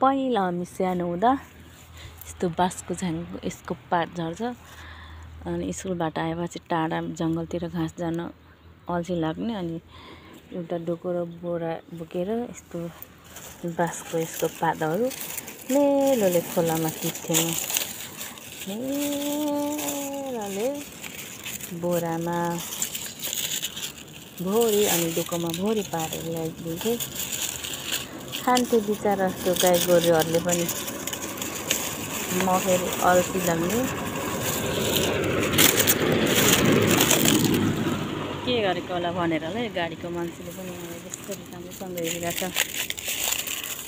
पहिला हामी सानो हुँदा यस्तो बाँसको झाङ यसको पात झर्छ अनि स्कुलबाट आएपछि टाढा जङ्गलतिर घाँस जान अल्छी लाग्ने अनि एउटा डोको र बोरा बोकेर यस्तो बाँसको यसको पातहरू मेलोले खोलामा टिप्थ्यौँ मेलोले बोरामा भोरी अनि डोकोमा भोरी पारेर ल्याइदिन्थे खान्थे बिचरा त्यो गाई गोरुहरूले पनि म फेरि अल्छी लाग्ने के गरेको होला भनेर होला गाडीको मान्छेले पनि मलाई जसरी राम्रोसँग हेरिरहेछ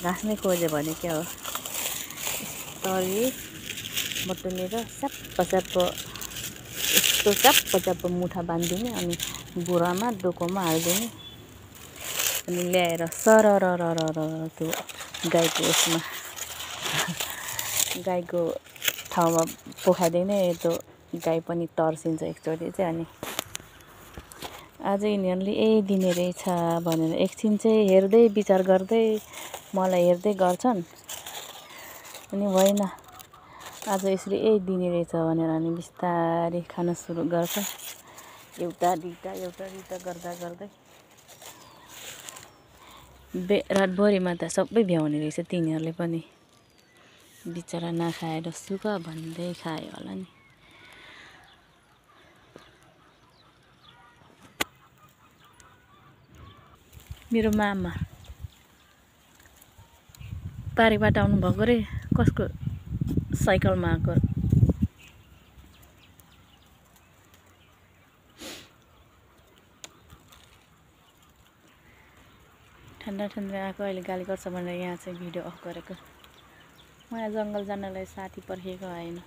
घाँस नै खोज्यो भने क्या हो तरी बटुलेर स्याप्प यस्तो च्याप्प मुठा बाँधिदिने अनि बोरामा डोकोमा हालिदिने अनि ल्याएर सरर त्यो गाईको उसमा गाईको ठाउँमा पोखाइदिने त्यो गाई पनि तर्सिन्छ एकचोटि चाहिँ अनि आज यिनीहरूले यही दिने रहेछ भनेर एकछिन चाहिँ हेर्दै विचार गर्दै मलाई हेर्दै गर्छन् अनि होइन आज यसरी यही दिने रहेछ भनेर अनि बिस्तारै खान सुरु गर्छ एउटा दुईटा गर्दा गर्दै रातभरिमा त सबै भ्याउने रहेछ तिनीहरूले पनि बिचरा नखाएर सुख भन्दै खायो होला नि मेरो मामा पारिबाट आउनुभएको रे कसको साइकलमा आएको ठन्डा आएको अहिले गाली गर्छ भनेर यहाँ चाहिँ भिडियो अफ गरेको मलाई जङ्गल जानलाई साथी पर्खेको आएन